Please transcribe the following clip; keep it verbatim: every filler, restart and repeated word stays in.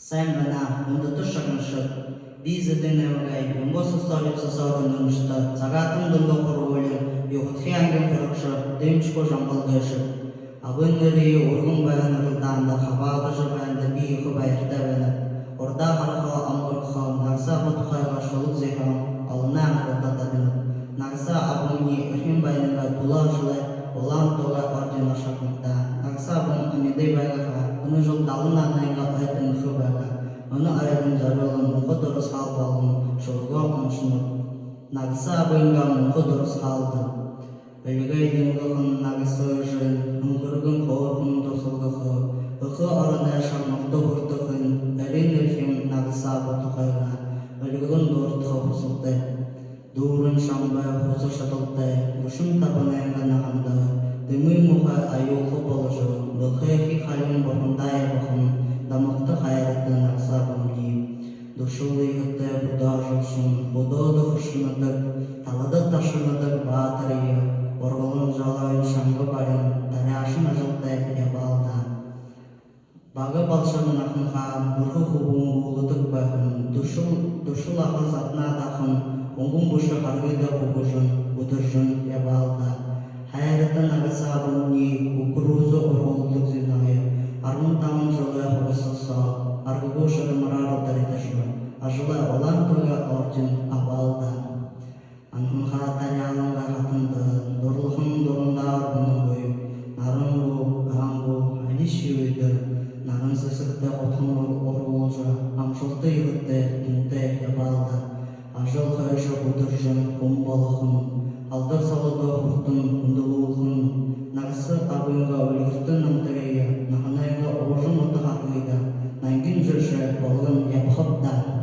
Сайн байна, хүндэтэ шагнагшад. Би Зэдын аймагай Ямбаса Сосоев Сосоевай нэрэмжэтэ Сагаатайн дунда һургуулиин юһэдэхи ангиин һурагша Дымчиков Жамбал гээшэб. Абын нэрые үргэн байһан урилдаанда хабаадажа байһандаа би ехэ баяртай байнаб. Урдаа хараха, омогорхо Нагаса аба тухайгаа шүлэг зохёон олоной анхаралда табинаб. Нагаса абамни эрхим байнынгаа түлөө ажалай Улаан Тугай орденоор шагнагдаа. Нагаса абамни амиды байгаа һаа, энэ жэл далан наһанайнгаа ойдо энхэ байгаа. Энэ ойдонь зорюулан мүнхэ дурасхаал болгон шүлэгөө уншанаб. Нагаса абынгаа мүнхэ дурасхаалда. Эльгээ дэнгэхэн нагаса эжын, үнхэргэн хөөрхэн дусалгаха, эхэ ороной шагнагта хүртэхын, эрын эрхим Нагаса аба тухайгаа эльгэлэн дурадхаха хүсэлтэй. Дүүрэн шамбай хуса шадалтай, гушан табанайнгаа наһанда дэмы муухай аюулха боложо, дэлхэйхи халин бурхандаа ябаһан дамагта хайрата Нагаса абамни. Дүшэл эетэй хүдөө ажалшан, хүдөөдэ хүшэнэдэг, талада ташанадаг баатарые, ургалан жолоон шанга барин, таряашан ажалтай ябаал даа. Бага балшар наһанһаа бэрхэ хүбүүн һүүлэдэг байһан, дүшэл, дүшэл аха саднаа дахан, хүнгэн бэшэ харгыда хүгжэн, үдэржэн ябаал даа. Хайрата Нагаса абамни кукуруза ургуулдаг зинагые арбан табан жэлэй хугасаа соо аргагүй шадамараар ударидажа, ажалай Улаан Тугай орден абаал даа. Анханһаа таряалангай хатанда дурлаһан дурандаа урбангүй, наран гү, гаан гү, алишье үедэ наран сэсэгтэ хутхан ур-, ургуулжа, амжалта ехэтэй, дүнтэй ябаал даа. Ажал хойшо хүдэржэн хүн болохын, алдар солодоо хүртэн хүндэлүүлхын, Нагаса абынгаа үльгэртэ намтарые наһанайнгаа уужам ута харгыда нангин жэршэ болгон ябахаб даа.